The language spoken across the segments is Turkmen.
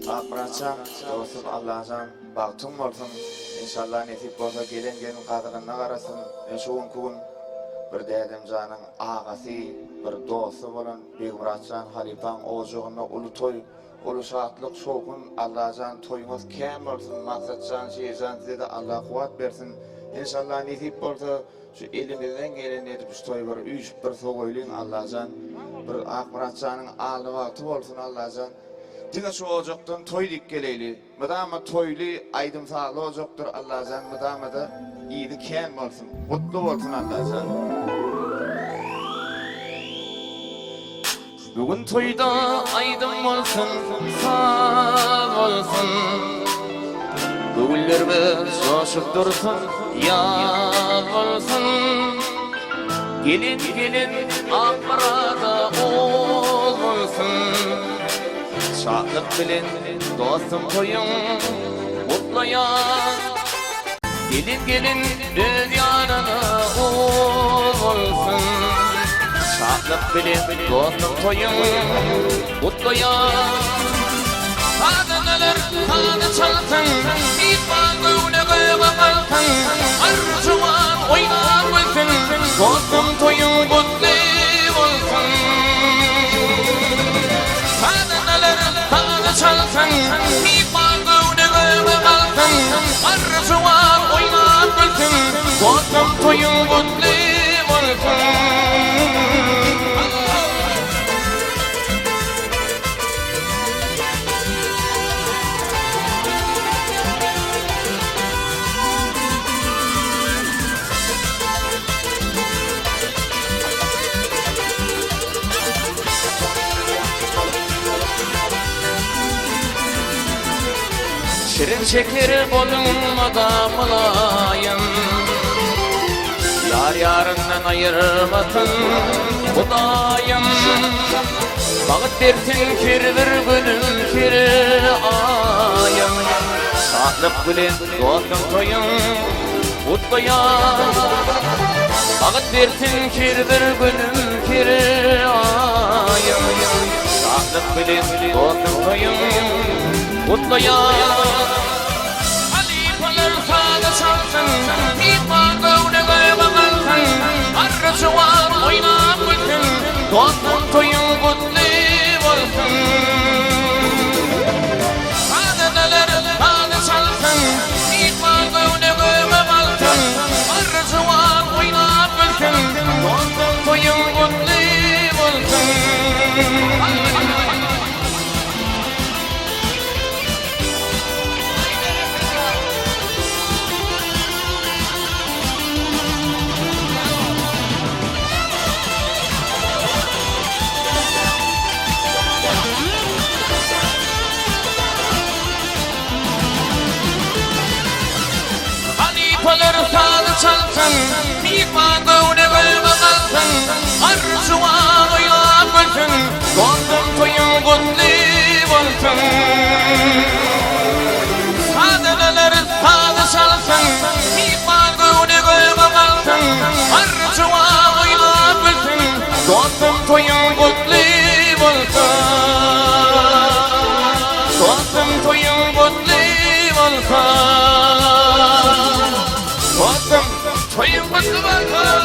Akmyratjan dostum Allajan bagtyň bolsun enşalla nesip bolsa gelen gelin gazygyna garasyn men şu günki gün bir dädemjanyň agasy bir dosty bolan Begmyratjan halypaň ojagynda uly toý uly şatlyk şowhun Allajan toýuňyz kän bolsun Maksatjan Şirjan sizede Alla kuwat bersin enşalla nesip bolsa şu elimizden gelenini edip şu toýy bir üýşüp bir sowaýlyň Allajan bir Akmyratjanyň alny bagty bolsun Allajan. Diňe şu ojakdan toý diýip geleýli. Mydama toýly, aýdym-sazly ojakdyr Allajan mydamada yzy kän bolsun. Gutly bolsun Allajan. Bu gün toýda aýdym bolsun, saz bolsun. Göwünlerimiz joşup dursun, ýaz bolsun. Gelin gelin Akmyrada oz bolsun. Şatlyk bilen dostum toýuň gutlaýan. Gelin gelin öz ýanyna oz bolsun. Şatlyk bilen dostum toýuň gutlaýan. Sazandalar sazy çalsyn, Myhman göwne göge galsyn, Arzuwan oýnap gülsün, Dostum toýuň gutly bolsun. Sazandalar sazy çalsyn, Myhman göwne göge galsyn, Arzuwan oýnap gülsün, Dostum toýuň gutly bolsun. Şirin şeker bolunmada mylaýym Ýar ýaryndan aýyrmasyn Hudaýym. Bagt bersin her bir günüm, her aýym. Şatlyk bilen dostum toýuň gutlaýan. Bagt bersin her bir günüm, her aýym. Şatlyk bilen dostum toýuň gutlaýan. Halypalar sazy çalsyn, Myhman göwne göge galsyn, Garry juwan oýnap gülsün, Dostum toýuň gutly bolsun. Sazandalar sazy çalsyn, Myhman göwne göge galsyn, Garry juwan oýnap gülsün, Dostum toýuň gutly bolsun. Halypalar sazy çalsyn, Myhman göwne gölge galsyn, Arzuwa oýnap gülsün, Dostum toýuň gutly bolsun. Sazandalar sazy çalsyn, Myhman göwne gölge galsyn, Arzuwa oýnap gülsün, Dostum toýuň gutly bolsun. Dostum toýuň gutly bolsun. Dostum toýuň gutly bolsun.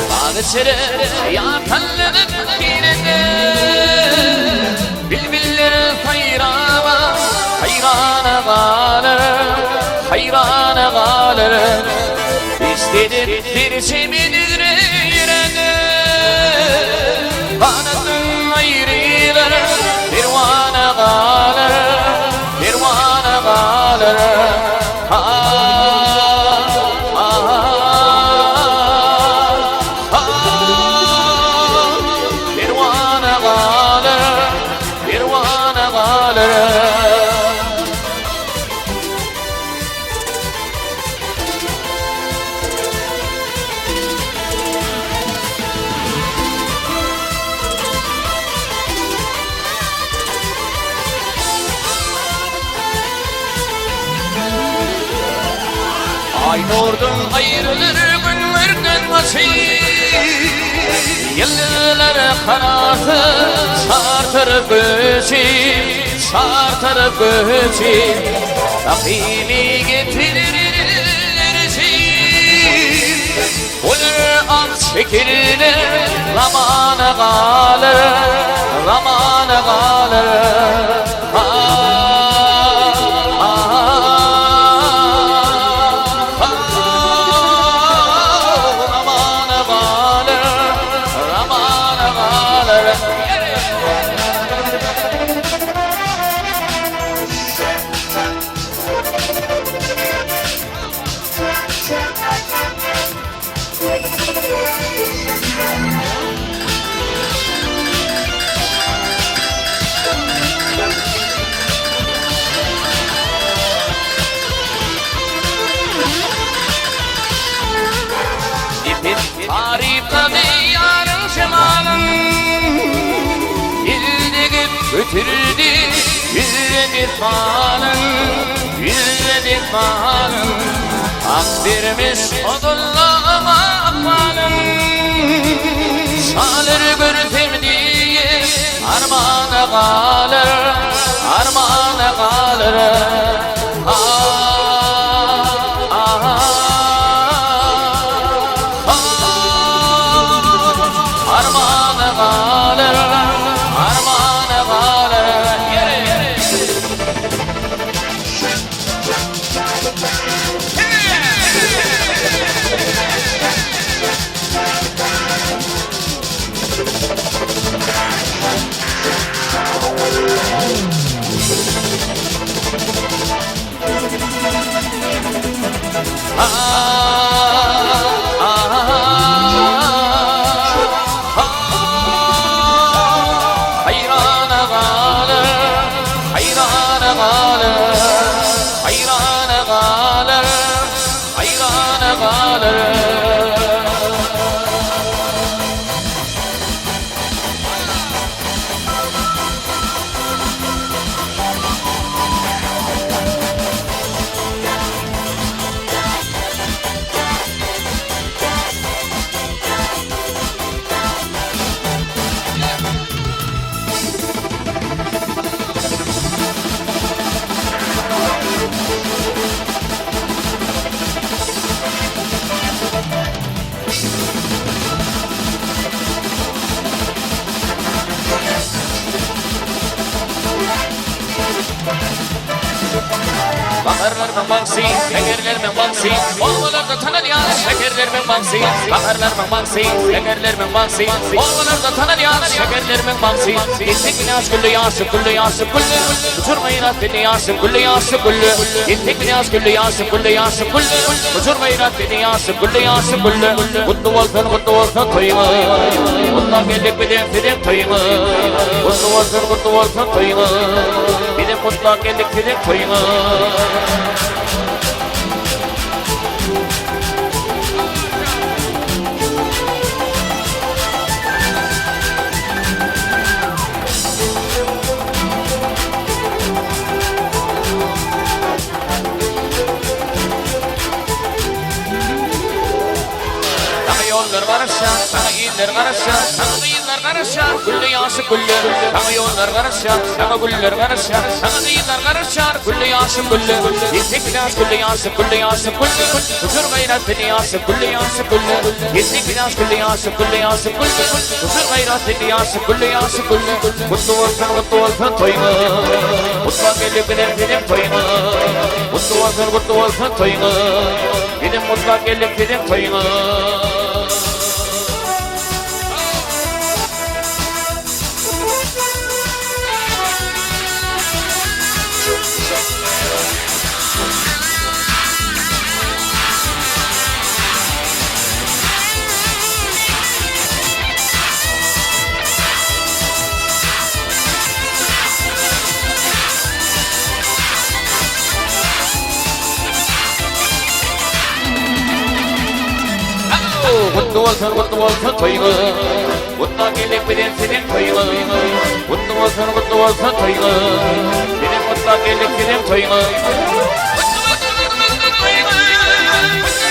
Bagy çere ýatanlygyp girende, Bilbiller saýraba haýrana galar, Haýrana galar. Eşdedip bir çemen üzre ýürege, Ganatyn aýrylar, perwana galar, Perwana galar. Ha, ha, ha, Perwana galar, perwana galar. Nurdan aýrylar günlerden başy Ýyldyzlar kararsa çar tarap göçi Çar tarap göçi Sahymy getirir elçi Olar ah çekirler zamana galar Zamana galar Nepes taryplady ýaryň jemalyn, Il degip götürdi ýüzle desmalyn, Ýüzle desmalyn. Hak bermiş ogullama ykbalyn, Şalar görsem diýip Armana galar, armana galar. Armana galar, armana galar. Ýere, ýere. Haýrana galar, haýrana galar, haýrana galar, haýrana galar. Baharlarmyň bagşy, şekerlermiň bagşy, Obalarda tanalýan şekerlermiň bagşy, Baharlarmyň bagşy, şekerlermiň bagşy, Obalarda tanalýan şekerlermiň bagşy, Entek ýaş gülle ýaşy gülle ýaşy gülle, Uçur gaýrat seni ýaşy gülle ýaşy gülle, Entek ýaş gülle ýaşy gülle ýaşy gülle, Uçur gaýrat seni ýaşy gülle ýaşy gülle, Gutly bolsun gutly bolsun toýuňyz, Gutlag geldik bizem siziň toýuňyz, Gutly bolsun gutly bolsun toýuňyz, Bizem gutlag geldik siziň toýuňyz. Saňa ýollar garaşýar, saňa iller garaşýar, saňa gyzlar garaşýar, gülle ýaşy gülle. Saňa ýollar garaşýar, saňa güller garaşýar, saňa gyzlar garaşýar, gülle ýaşy gülle. Ýetik ýaş gülle ýaşy gülle ýaşy gülle. Huzur gaýrat seni ýaşy gülle ýaşy gülle. Ýetik ýaş gülle ýaşy gülle ýaşy gülle. Huzur gaýrat seni ýaşy gülle ýaşy gülle. Gutly bolsun gutly bolsun toýuňyz. Gutlag geldik bizem siziň toýuňyz. Gutly bolsun gutly bolsun toýuňyz. Bizem gutlag geldik siziň toýuňyz. Gutly bolsun, gutly bolsun toýuňyz. Gutla geldik bizem siziň toýuňyz. Gutly bolsun, gutly bolsun toýuňyz. Bizem gutla geldik siziň toýuňyz. Gutly bolsun, gutly bolsun toýuňyz. Güller.